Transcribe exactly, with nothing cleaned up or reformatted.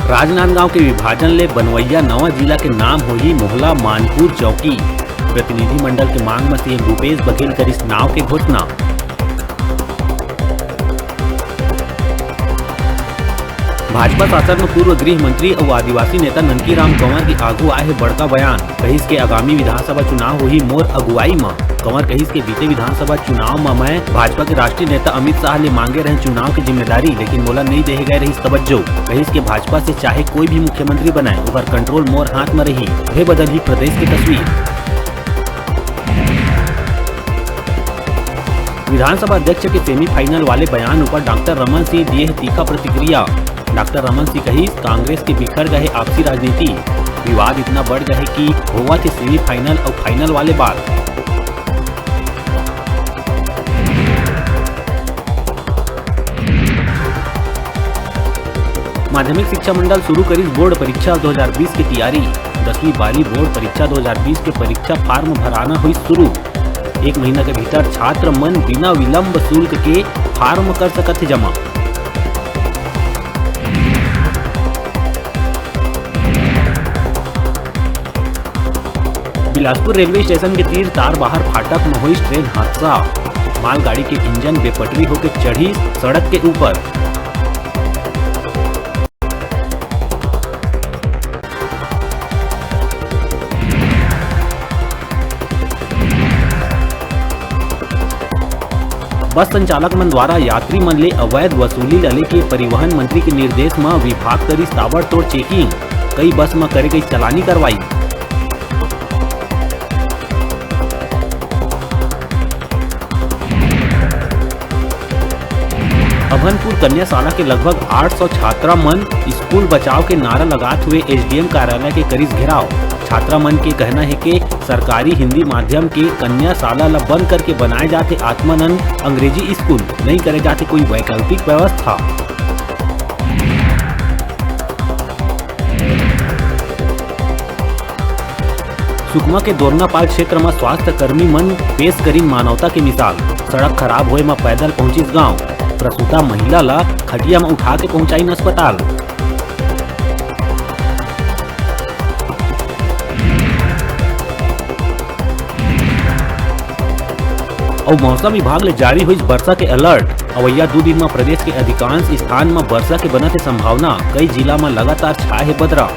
राजनांदगांव के विभाजन ले बनवइया नवा जिला के नाम होही मोहला मानपुर चौकी। प्रतिनिधिमंडल के मांग म सीएम भूपेश बघेल करिस नाव के घोषणा। भाजपा शासन म पूर्व गृह मंत्री अउ आदिवासी नेता ननकी राम कंवर के आगू आए हे बड़का बयान। कहिस के आगामी विधानसभा चुनाव होही मोर अगुवाई म। कंवर कहिस के बीते विधानसभा चुनाव म मैं भाजपा के राष्ट्रीय नेता अमित शाह ले मांगे रहें चुनाव के जिम्मेदारी, लेकिन मोला नइ देहे गए रहिस तवज्जो। कहिस के भाजपा से चाहे कोई भी मुख्यमंत्री बनाए, ओकर कंट्रोल मोर हाथ म रही, उहे बदलही प्रदेश के तस्वीर। विधानसभा अध्यक्ष के सेमीफाइनल वाले बयान ऊपर डॉक्टर रमन सिंह दिए हे तीखा प्रतिक्रिया। डॉक्टर रमन सिंह कहिस, कांग्रेस के बिखर गए आपसी राजनीति, विवाद इतना बढ़ गए कि होवत हे सेमीफाइनल अउ फाइनल वाले बात। माध्यमिक शिक्षा मंडल शुरू करिस बोर्ड परीक्षा दो हज़ार बीस के तैयारी। दसवीं बारहवीं बोर्ड परीक्षा दो हज़ार बीस के परीक्षा फार्म भराना हुई शुरू। एक महीना के भीतर छात्र मन बिना विलंब शुल्क के फार्म कर सकत हे जमा। बिलासपुर रेलवे स्टेशन के तीर तारबहार फाटक म होइस ट्रेन हादसा। मालगाड़ी के इंजन बेपटरी होके चढ़िस सड़क के ऊपर। बस संचालक मन द्वारा यात्री मन ले अवैध वसूली ल लेके परिवहन मंत्री के निर्देश म विभाग करिस ताबड़तोड़ चेकिंग। कई बस म करे गई चलानी कार्रवाई। अभनपुर कन्याशाला के लगभग आठ सौ छात्रा मन स्कूल बचाव के नारा लगात हुए एसडीएम कार्यालय के करिस घेराव। छात्रा मन के कहना हे के सरकारी हिंदी माध्यम के कन्याशाला ल बंद करके बनाए जाथे आत्मानंद अंग्रेजी स्कूल, नइ करे जाथे कोई वैकल्पिक व्यवस्था। सुकमा के दोरनापाल क्षेत्र म स्वास्थ्य कर्मी मन पेश करिन मानवता के मिसाल। सड़क खराब होए म पैदल पहुंचिस गांव। प्रसूता महिला ल खटिया म उठा के पहुंचाइन अस्पताल। अउ मौसम विभाग ले जारी होइस बरसा के अलर्ट। अवइया दू दिन म प्रदेश के अधिकांश स्थान म बरसा के बनत हे संभावना। कई जिला म लगातार छाए हे बदरा।